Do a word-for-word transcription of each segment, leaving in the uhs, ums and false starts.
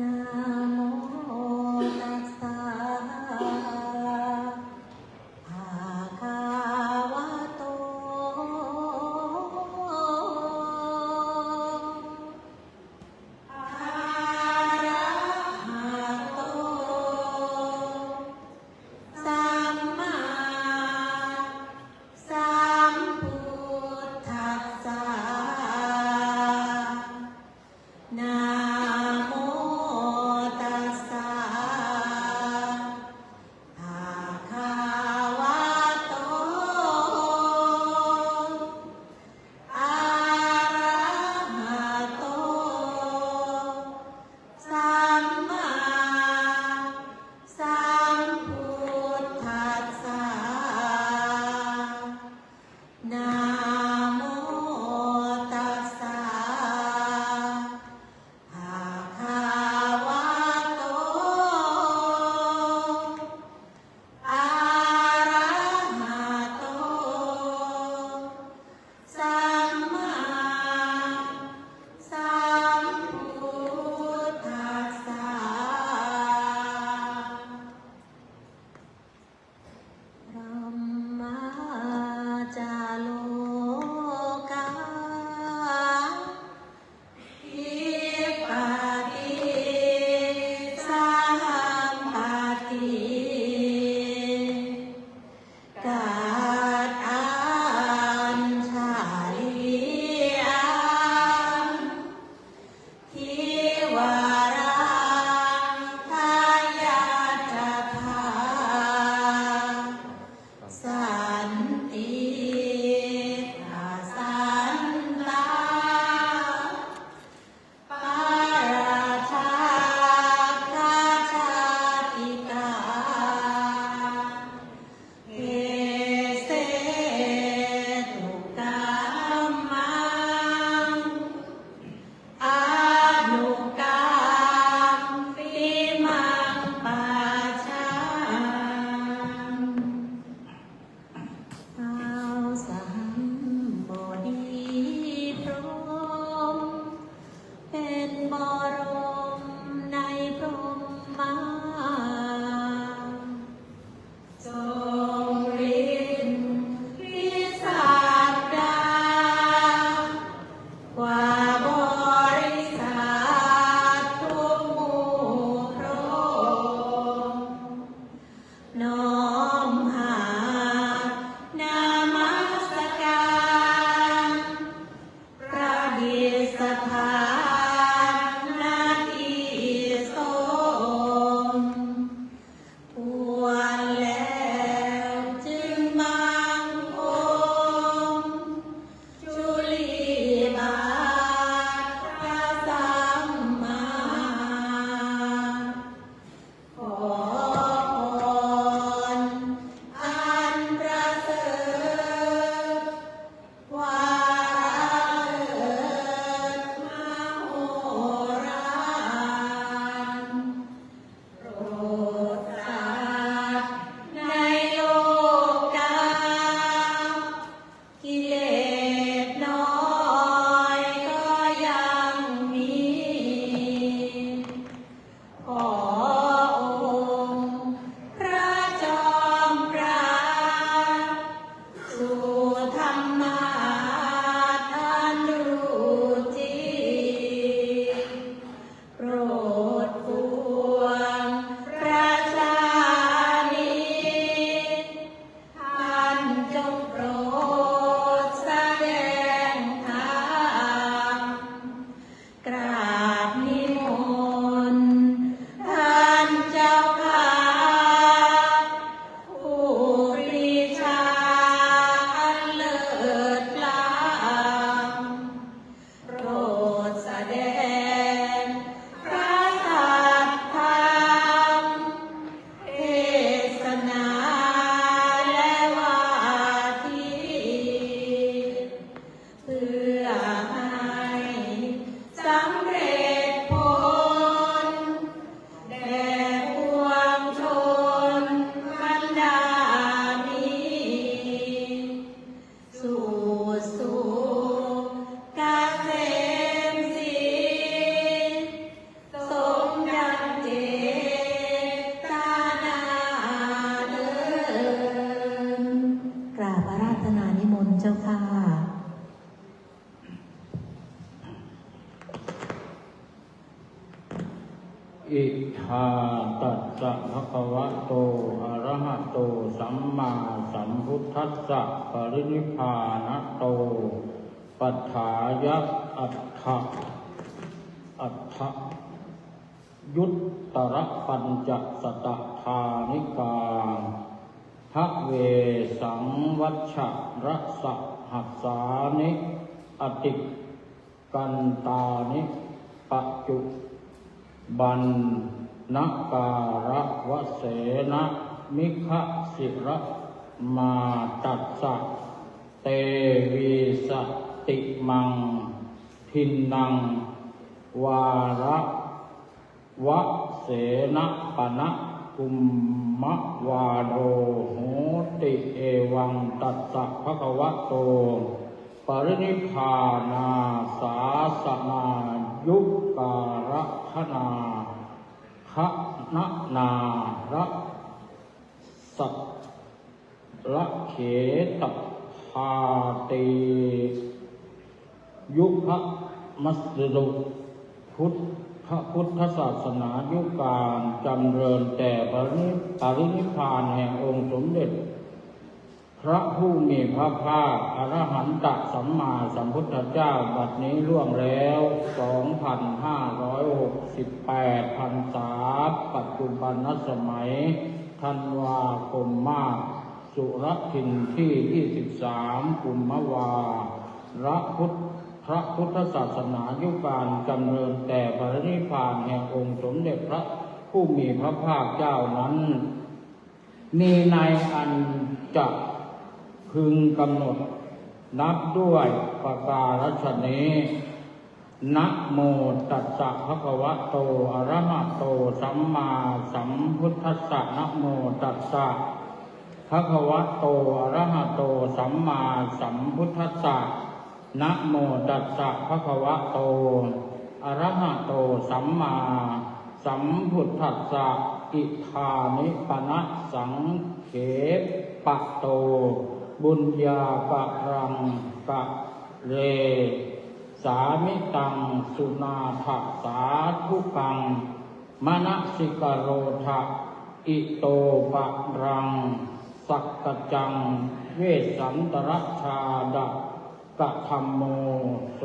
นะโมตัสสะ ภะคะวะโต อะระหะโต สัมมาสัมพุทธัสสะ นะโมตัสสะ ภะคะวะโต อะระหะโต สัมมาสัมพุทธัสสะ นะโมตัสสะ ภะคะวะโต อะระหะโต สัมมาสัมพุทธัสสะ บรหมาจะโลกา ธิปติ สัมปติ กัตอัญชลีอัง ทิวารัง ทะยัจจะทา สันติ ทะสันตา ปะระทา ทะชาติกา เทเสตุกัมมัง อนุ อิทาตัสสะภะคะวะโต อะระหะโต สัมมาสัมพุทธัสสะ ปรินิพพานะโต ปัฏฐายะ อัฏฐะ อัฏฐะ ยุตตระปัญจสตทานิกา ทะเวสังวัชชะระสะหัสสานิ อติกันตานิ ปัจจุบันนการะวะเสนะ มิขะสิระมาตัสสะ เตวีสติมัง ทินนัง วาระ วะเสนะปะนะ กุมมะวาโด โหติ เอวังตัสสะภะคะวะโต ปรินิพพานาสาสนายุการะคณา คณะนาระ สัตระเขตพาติ ยุคมัสลุพุทธพุทธศาสนายุการจำเริญแต่ปรินิปรินิพพานแห่งองค์สมเด็จ พระผู้มีพระภาคอรหันตสัมมาสัมพุทธเจ้า บัดนี้ล่วงแล้ว สองพันห้าร้อยหกสิบแปด พรรษา ปัจจุบันนสมัย ธันวาคมมาก สุรทินที่ ยี่สิบสาม กุมภาวาระพุทธ พระพุทธศาสนายุการจำเริญแต่ปรินิพพานแห่งองค์สมเด็จพระผู้มีพระภาคเจ้านั้น มีในอันจะพึงกำหนดนับด้วยประการฉะนี้ นะโมตัสสะภะคะวะโต อะระหะโต สัมมาสัมพุทธัสสะ นะโมตัสสะภะคะวะโต อะระหะโต สัมมาสัมพุทธัสสะ นะโมตัสสะภะคะวะโต อะระหะโต สัมมาสัมพุทธัสสะ อิทานิปะนะสังเขปะโต บุญญาปะรังกะเร สามิตัง สุนาถะสาธุกัง มะนะสิกะโรทะ อิโตปะรัง สักกะจัง เวสสันตระชาดะ กะธัมโม โส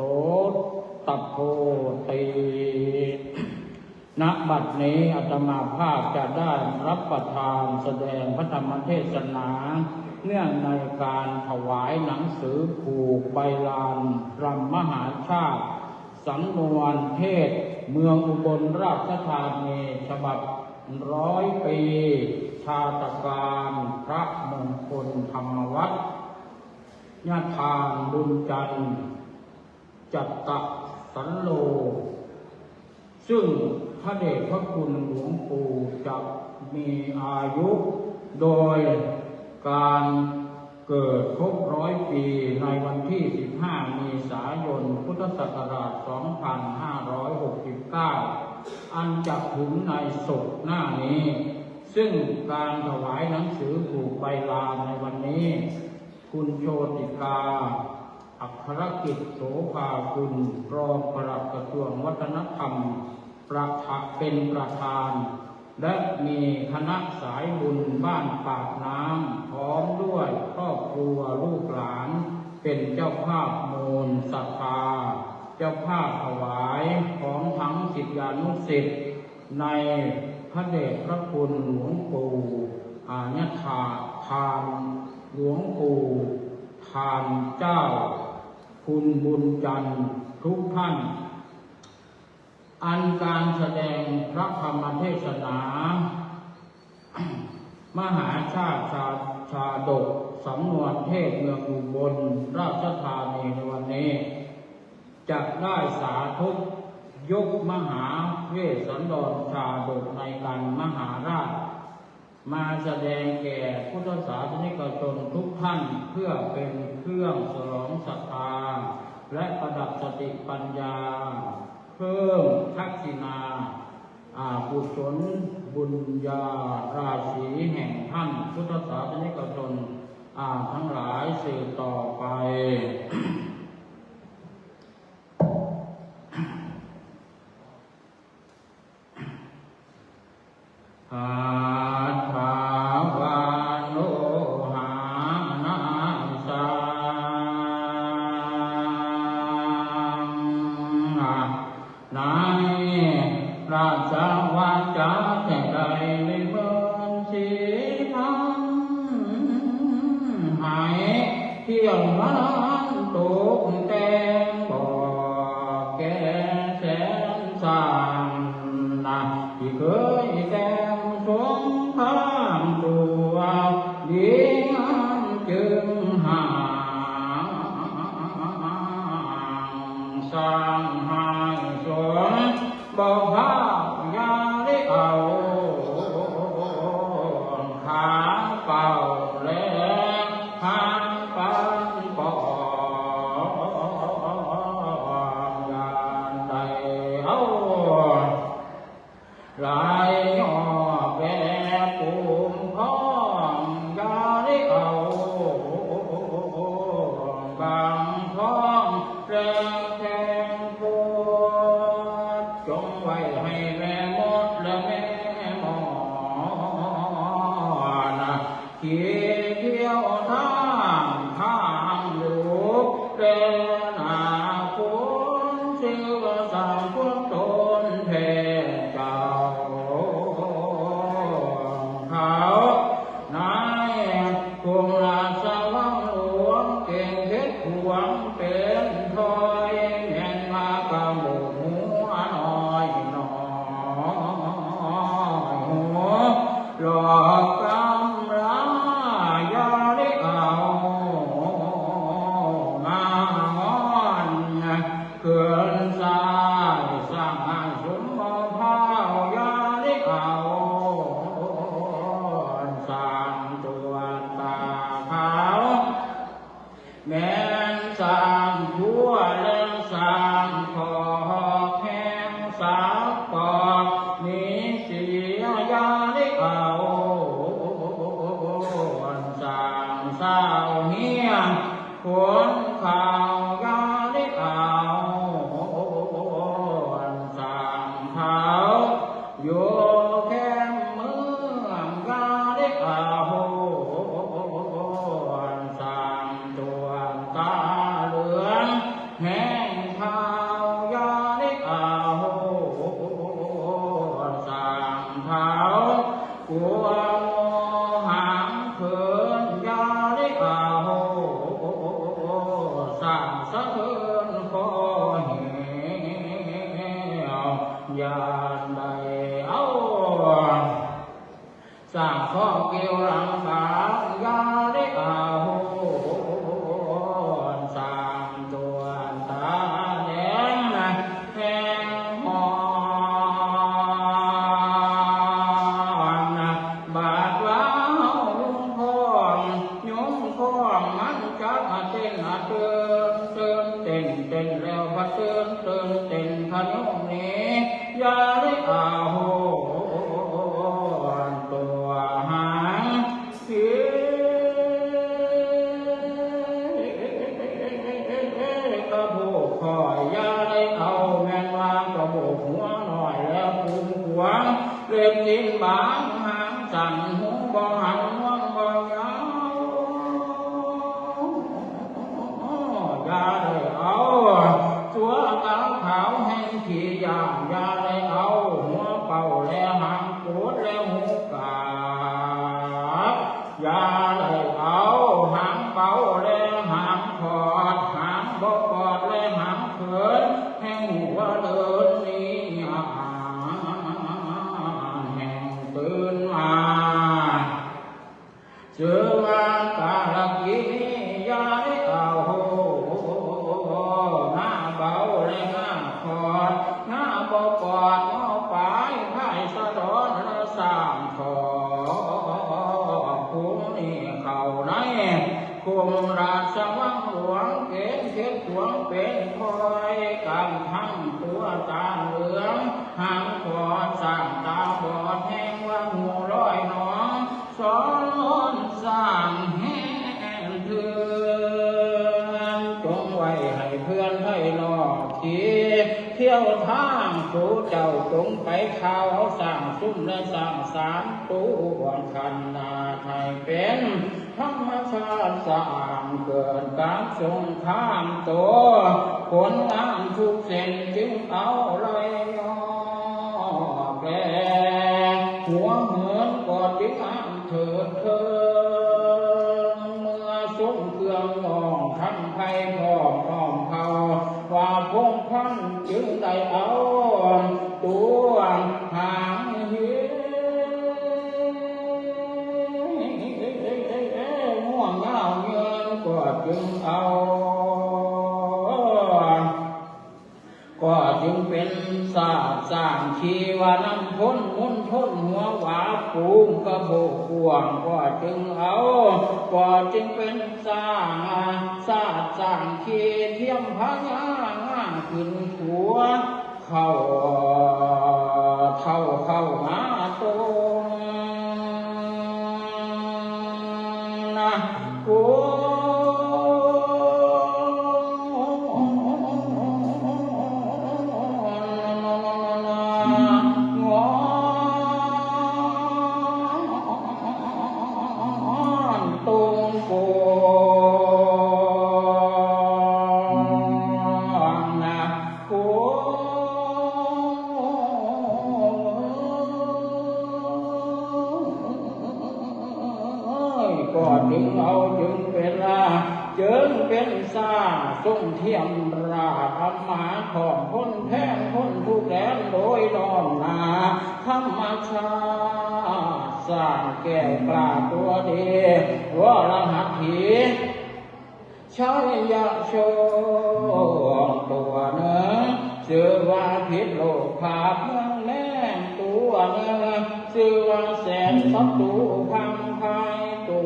ตะโพติ ณ บัดนี้อาตมาภาพจะได้รับประทานแสดงพระธรรมเทศนา เนื่องในการถวายหนังสือผูกใบลานรำมหาชาติ สำนวนเทศเมืองอุบลราชธานี ฉบับร้อยปี ชาตการพระมงคลธรรมวัฒน์ ญาทานบุญจันทร์ จัตตะสันโล ซึ่งพระเดชพระคุณหลวงปู่จะมีอายุ โดยการเกิดครบร้อยปีในวันที่ สิบห้า เมษายน พุทธศักราช สองพันห้าร้อยหกสิบเก้า อันจะถึงในศุกร์หน้านี้ ซึ่งการถวายหนังสือผูกใบลานในวันนี้ คุณโชติกา อัครกิจโสภากุล รองปลัดกระทรวงวัฒนธรรม ประธาน เป็นประธาน และมีคณะสายบุญบ้านปากน้ำ พร้อมด้วยครอบครัวลูกหลาน เป็นเจ้าภาพมูลศรัทธา เจ้าภาพถวาย พร้อมทั้งศิษยานุศิษย์ ในพระเดชพระคุณหลวงปู่ อาญาทาทาน หลวงปู่ทานเจ้า คุณบุญจันทร์ทุกท่าน อันการแสดงพระธรรมเทศนา มหาชาติชาชาดก สำนวนเทศเมืองอุบลราชธานีในวันนี้ จะได้สาธยกมหาเวสสันดรชาดกในการมหาราช มาแสดงแก่พุทธศาสนิกชนทุกท่าน เพื่อเป็นเครื่องฉลองศรัทธา และประดับสติปัญญา เพิ่มทักษิณา อากุศลบุญญาราศีแห่งท่านพุทธศาสนิกชน อาทั้งหลายสืบต่อไป ราชวาจาแต่ใดในเมืองสีพัน หายเที่ยวนั้นตกแต่งบอกแก่แสนสามนะ ที่เคยแต่งสงครามตัวดีงามจึงห่าง สร้างให้สมบ่พาวยาได้เอา ขาเป่าและขาปังปองยานได้เอา หลายยอดแปรปรุงพร้อม อย่าได้เอาบางท้องแรงแทงปวด จงไว้ให้แม่มดและแม่หมอนะ ขี่เที่ยวทางทางลูกและนาคุณ ชื่อว่าสร้างพวกตนแท้เจ้า เขานายกรุงราชวังหลวง เก่งเท็จหวงเป็นทอย แม่นมากระหมูหัวน้อยน้อย หลอกกำลายาได้เอา มาฮ้อนเกินสาย สร้างสมบ่พาวยาได้เอา สร้างตัวตาขาว แม่นสร้างทั่วและสร้างขอบแห่งสาปอบ มีเสียยาได้เอา สร้างสาวเฮีย ขนข่าวอย่าได้เอา สร้างเท้า อยู่แคมเมืองอย่าได้เอา สร้างตัวตาเหลือง แห่งเท้าอย่าได้เอา สร้างเท้า กัวหางเขินอย่าได้เอา สร้างสะเทือนคอเหี่ยวอย่าได้เอา สร้างข้อเกี่ยวหลังบางอย่าได้เอา สร้างตัวตาแดงแห่งหอนบาดว่าเฮาลุงพอง ยุงพองมันจักเต้นเตินเตินเต้นเต้นแล้วพะเตินเตินเต้นพะยงหนีอย่าได้เอาตัวหางเสีย กระโบกคอยอย่าได้เอา แม่นว่ากระโบกหัวหน่อยแล้วคุ้มขวาง เล็บกินบางหางสั้น หูบ่หันงวงบ่ยาว อย่าได้เอา สัวขาวขาวแห่งขี้ย่าน อย่าได้เอา หัวเป่าและหางโกดและหูกาบ อย่าได้เอา หางเป่าและหางขอด หางบ่ปอดและหางเขิน แห่งหัวเดินนี้ แห่งตื่นมา ชื่อว่าการกินีอย่าได้เอา หน้าเบาและหน้าขอด หน้าบ่ปอดงอปลายพายสะดอนและสร้างขอด คุ้มนี่เข้าใน คุ้มราชวังหลวง เกณฑ์เข็ดหวงเป็นคอย กำทั้งตัวตาเหลือง หางขอดสร้างตาบอด แห่งว่าหูลอยหนอง สอนสร้างแห่งเถื่อน จงไว้ให้เพื่อนไทยนอกขี่เที่ยวทาง สู่เจ้าจงไปข่าวสร้างซุ่มและสร้างสามตัวขันนาไทยเป็น ธรรมชาติสร้างเกิดการสงครามตัว ผลงานทุกเส้นจึงเอาเลย ทั้งไพพร้อมน้อมเข้า ว่าพงษ์พันธุ์จึงได้เอา ตัวหางเฮ ง่วงยาวเยินก็จึงเอา ก็จึงเป็นสาสร้างชีวานำพ้นมุนทนหัวหวาปูงกระโบกกวางก็จึงเอา ก็จึงเป็นสร้างสาสร้างชีเทียมพญาขึ้นขัว เข้าเท่าเข้ามาตรงนะ โอ้ งอนตรงโกนนะ โอ้ย ก็จึงเอาจึงเป็นลา จึงเป็นสาทรงเทียมราช อำมาตย์ของคนแทนคนทุกข์แดนโดยน้อมหน้า ธรรมชาติสร้างแก้วกล้าตัวดี วรหัตถี ชัยโชคตัวหนึ่ง ชื่อว่าพิษโลกขาบเมืองแรงตัวหนึ่ง ชื่อว่าแสนศัตรูพังพายตั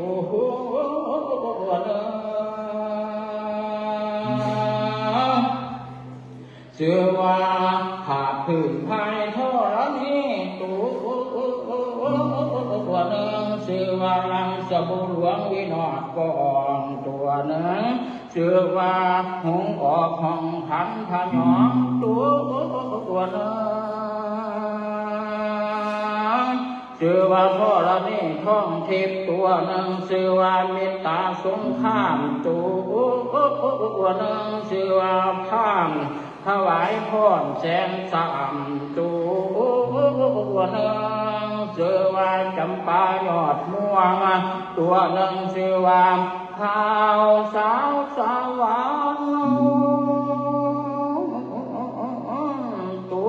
วหนึ่ง ชื่อว่าผาดพื้นพายธรณีตัวหนึ่ง ชื่อว่ารังสบูหลวงวินอดกองตัวหนึ่ง ชื่อว่าหงออกห้องขันพยองตัวหนึ่ง ชื่อว่าธรณีทองทิพย์ตัวหนึ่ง ชื่อว่ามิตราสงครามตัวหนึ่ง ชื่อว่าพราหมณ์ถวายพรแสนสามตัวหนึ่ง ชื่อว่าจำปายอดม่วงตัวหนึ่ง ชื่อว่า ท้าวสาวสาวหวานตั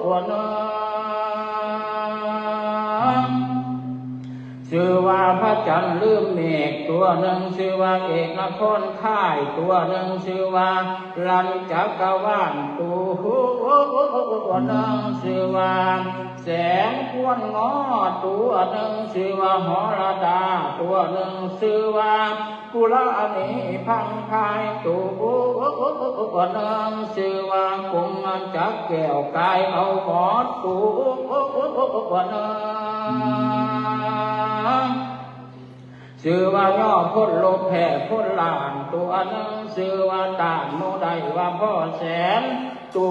วหนึ่ง ชื่อว่าพระจันทร์ลืมเมฆตัวหนึ่ง ชื่อว่าเอกนครค่ายตัวหนึ่ง ชื่อว่ารันจักรวาลตัวหนึ่ง ชื่อว่า แสงควนงอตัวหนึ่ง ชื่อว่าหอระดาตัวหนึ่ง ชื่อว่ากุลานีพังพายตัวหนึ่ง ชื่อว่ากงจักรแก้วกายเอาหมอดตัวหนึ่ง ชื่อว่าย่อพ้นโลกแพ้พ้นล้านตัวหนึ่ง ชื่อว่าต้านหมู่ได้ว่าพ่อแสนตั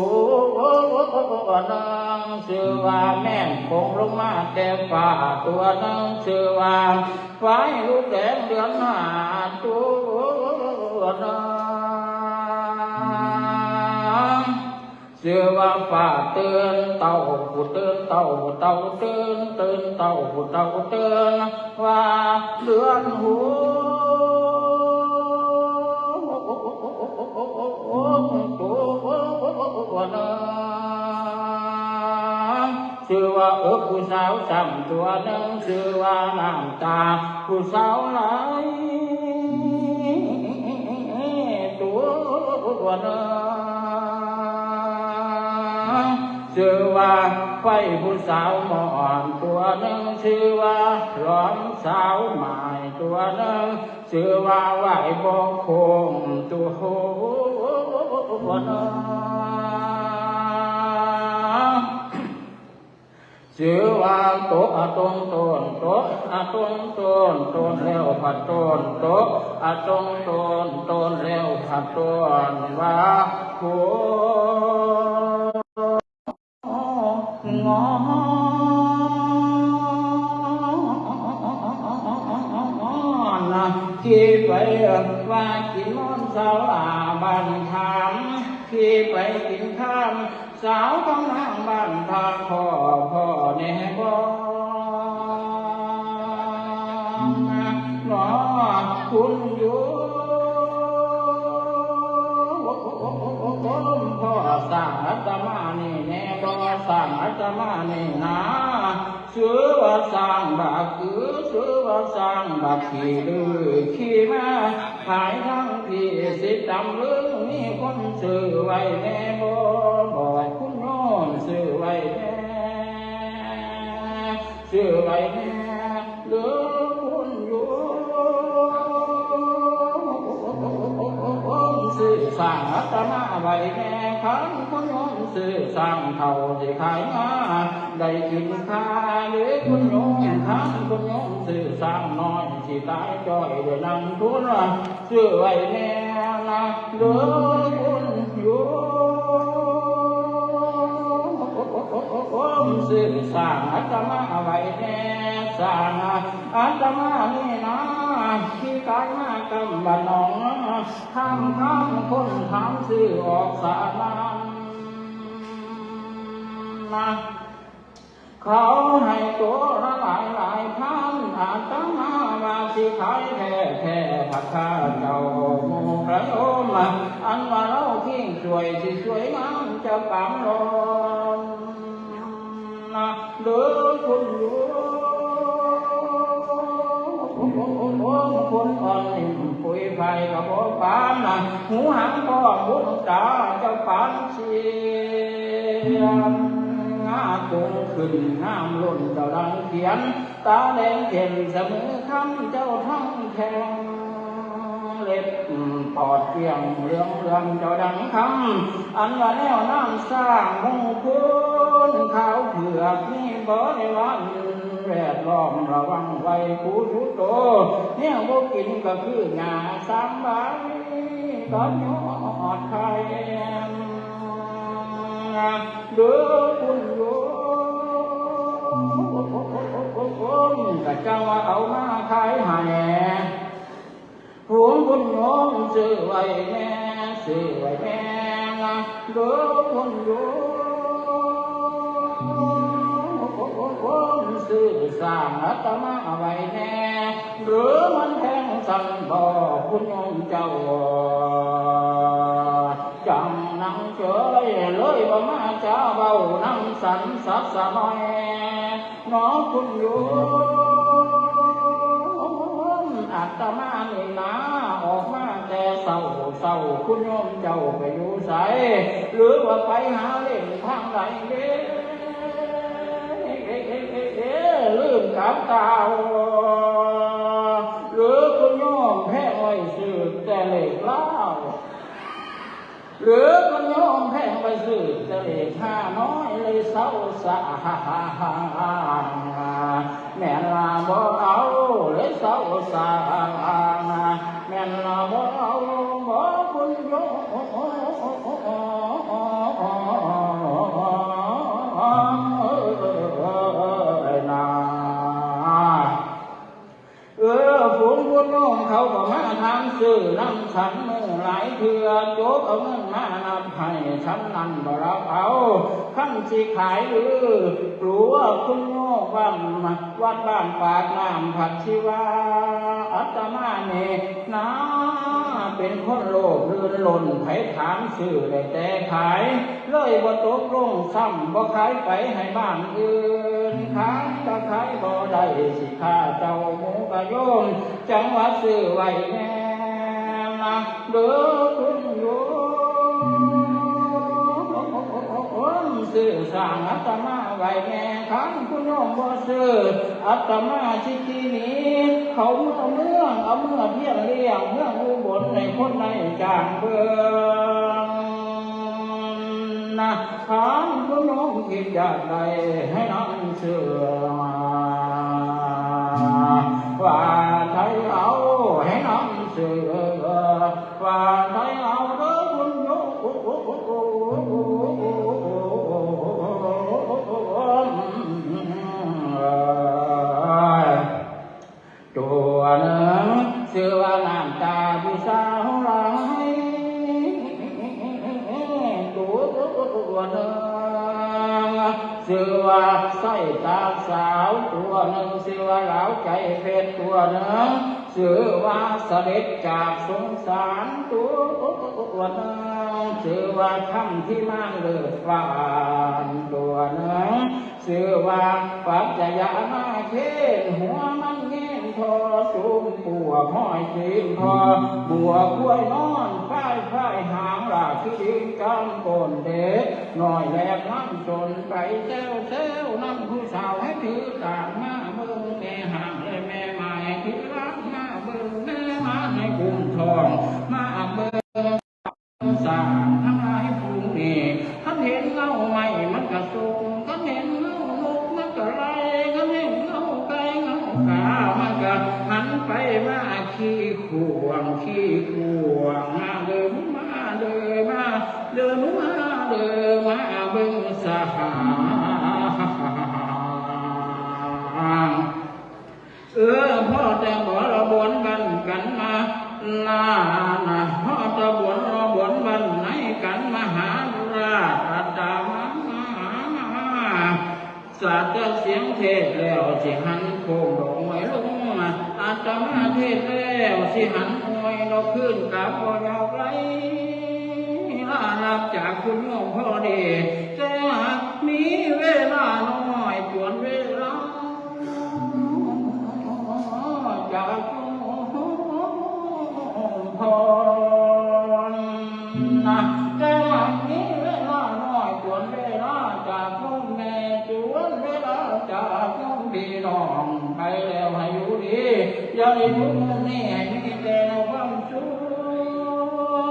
วหนึ่ง ชื่อว่าแม่นคงลงมาแต่ฟ้าตัวหนึ่ง ชื่อว่าไฟลูกแดงเดือนห้าตัวหนึ่ง ชื่อว่าฟ้าตื่นเต้าผู้ตื่นเต้าเต้าตื่นตื่นเต้าผู้เต้าตื่นว่าเดือนหกตัวหนึ่ง ชื่อว่าเอิกผู้สาวซ้ำตัวหนึ่ง ชื่อว่าน้ำตาผู้สาวไหลตัวหนึ่ง ชื่อว่าไฟผู้สาวหมอนตัวหนึ่ง ชื่อว่าหลอมสาวหมายตัวหนึ่ง ชื่อว่าไหวบ่คงตัวหนึ่ง ชื่อว่าโตะอะตงโตนโตะอะตงโตนโตนแล้วผัดโตนโตะอะตงโตนโตนแล้วผัดโตนว่าโคงอน ที่ไปว่ากินนอนสาวหลาบ้านถาม ที่ไปกินข้าม สาวกำลังบ้านทางพ่อ พ่อแน่บ่ หนอคุณอยู่ สร้างอาตมานี่นา ชื่อว่าสร้างบักอือ ชื่อว่าสร้างบักขี้ดื้อขี้มา ขายทั้งที่สิตำลึง มีคนซื้อไว้แน่บ่ บอกคุณโยมซื้อไว้แน่ ซื้อไว้แน่ หรือคุณโยมซื้อสร้างอาตมาไว้แน่ คันคุณโยมซื้อสร้างเท่าสิขายมา ได้กินค่า หรือคุณโยม คันคุณโยมซื้อสร้างน้อยสิตายจ้อย เดี๋ยวนั่งทุน ซื้อไว้แน่นะ เด้อคุณโยม ซื้อสร้างอาตมาไว้แน่ สร้างอาตมานี่นะ ที่กายมากำบัดหนอง ทำคำคนถามซื้อออกสามัญนะ เขาให้ตัวละหลายหลายพัน อาตมาว่าสิขายแท้แท้ พระข้าเจ้าหมู่พระโยม อันว่าเราทิ้งสวยสิสวยงามจะปางลมนะ เด้อคุณโยม คนอ่อนนิ่มปุยไฟกระบอกปานนะ หูหางพ่อบุญตาเจ้าปานเสียง งาตุงขึ้นงามล้นเจ้าดังเขียน ตาแดงเข้มเสมอคำเจ้าทั้งแข็ง เล็บปอดเกลี้ยงเหลืองเรืองเจ้าดังคำ อันว่าแนวน้ำสร้างมงคลขาวเผือกมีบริวารแวดล้อมระวังไว้ผู้ทุโต เนี่ยบ่กินก็คือหญ้าสามใบ ก็ยอดไข่เด้อคุณโยม กะจังว่าเอามาขายให้ ฝูงคุณโยมซื้อไว้แน่ ซื้อไว้แน่นะ เด้อคุณโยม ซื้อสร้างอาตมาไว้แน่ หรือมันแพงสั่นบ่คุณโยมเจ้า จังนั่งเฉยเลยบ่มาจ้าเว้านำสันสักสะหน่อย น้องคุณโยม อาตมานี่นา ออกมาแต่เช้าเช้า คุณโยมเจ้าไปอยู่ไส หรือว่าไปหาเล่นทางใดเด้ ลืมกำกาว หรือคุณโยมแพงไว้ซื้อแต่เลขลาว หรือคุณโยมแพงไปซื้อแต่เลขห้าน้อยเลยเศร้าสาง แม่นละบ่เอาเลยเศร้าสาง แม่นละบ่เอาบ่คุณโยม เอ้ยนา เออ ฝูงคุณโยมเขาก็มาถามซื้อนำฉันมื้อหลายเทื่อ โจกเอาเงินมานับให้ฉันนั่นบ่รับเอา คันสิขายหรือ กลัวคุณโยมบ้าน วัดบ้านปากน้ำผัดชีวา อาตมานี่นา เป็นคนโลภเลื่อนล้น ไผถามซื้อได้แต่ขาย เลยบ่ตกลงซ้ำ บ่ขายไปให้บ้านอื่น ขายก็ขายบ่ได้ สิฆ่าเจ้าหมู่กะโยม จังหวัดซื้อไว้แน่นะ เด้อคุณโยม ซื้อสร้างอาตมาไว้แน่ คันคุณโยมบ่ซื้อ อาตมาสิตีหนี เขาเมือเมือง เอาเมือเพียงเลี้ยง เมืองอุบลในคนในจางเบิ่งนะ คันคุณโยมคิดอยากได้ให้นำซื้อ ว่าไทยเอาให้นำซื้อ ว่าไทยเอาเด้อคุณโยม ตัวหนึ่งชื่อว่าน้ำตาผู้สาวไหล ตัวหนึ่งชื่อว่าสร้อยตาสาว ตัวหนึ่งชื่อว่าเหลาใจเพชร ตัวหนึ่งชื่อว่าเสด็จจากสงสาร ตัวหนึ่งชื่อว่าคำที่มานเลิศฟาน ตัวหนึ่ง ปัจจยามาเขนหัวมันเงินทอจุ่มปวกห้อยตีนทอบัวกล้วยนอนฝ้ายฝ้ายหางหลากที่ดินกำปนเด็กน้อยแลบน้ำจนไปเซลเซลน้ำผู้สาวให้ถือตามมาเบิ่งแม่ห่างและแม่ไม้ถือรักมาเบิ่งแม่มาในกลุ่มทองมาเบิ่ง สร้างทั้งหลายผู้นี้คันเห็นเงาไม้มันกะสุกคันเห็นเงานกมันกะไล่คันเห็นเงาไก่เงากามันกะหันไปมาขี้ข่วงขี้ข่วงมาเด้อมาเด้อมาเด้อมาเด้อมาเบิ่งสหาง เออพอแต่บระบวนบันกันมาลานะพอตะบวนระบวนบันในกันมหาราชอาตมาสาดแต่เสียงเทศแล้วสิหันโคงดอกไม้ลงมาอาตมาเทศแล้วสิหันมวยดอกขึ้นกลับบ่ยาวไกลลารับจากคุณโยมพอดีแต่หากมีเวลาน้อยจวนเวลา จากคุณพรนะแต่หากมีเวลาน้อยจวนเวลาจากคุณแม่จวนเวลาจากคุณพี่น้องไปแล้วให้อยู่ดีอย่าได้ทุกข์นี้ให้มีแต่ความสุ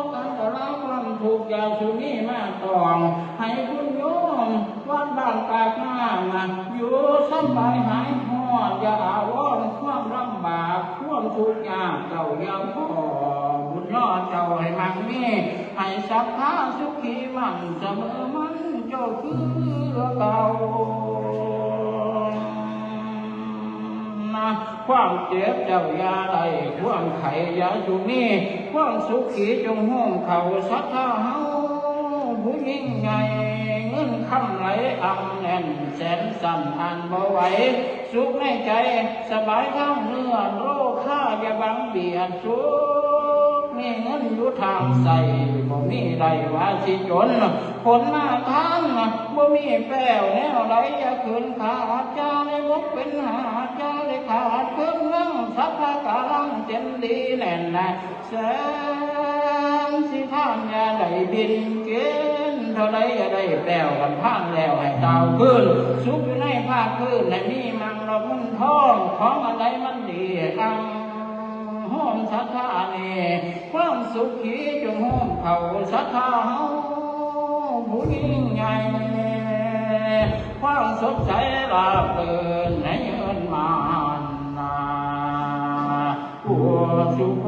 ขอันตรายความทุกข์อย่าสุมีมาต้องให้คุณโยม วัดบ้านปากน้ำอยู่สบายหายฮอดอย่าอาวรณ์ความลำบากความทุกข์ยากเจ้าอย่าพ้อบุญรอดเจ้าให้มั่งมีให้ศรัทธาสุขีมั่งเสมอมั่งเจ้าคือเก่านะความเจ็บเจ้าอย่าได้ความไข้อย่าอยู่มีความสุขีจงห่มเขาศรัทธาเฮา ผู้ยิ่งใหญ่เงินคำไหลอำแน่นแสนสั่นอ่านบ่ไหวสุขในใจสบายทั้งเนื้อโรคข้าอย่าบังเบียดสุขมีเงินอยู่ทางใส่บ่มีได้ว่าสิจนคนมาทานบ่มีแป้วแนวใดอย่าคืนขาดจาได้บกเป็นหาจาได้ขาดเพิ่มนั่งสัพพะกาลังเต็มดีแน่นนะ แสงสิทานยาได้บินเกณฑ์เท่าใดอย่าได้แปวกันพานแล้วให้ตาวคืนสุขอยู่ในภาคคืนให้มีมังละมุนทองของอันใดมันดีอังโฮมศรัทธานี่ความสุขีจงโฮมเขาศรัทธาเฮาผู้ยิ่งใหญ่ความสดใสราบเปินในเงินมานนาผู้สุข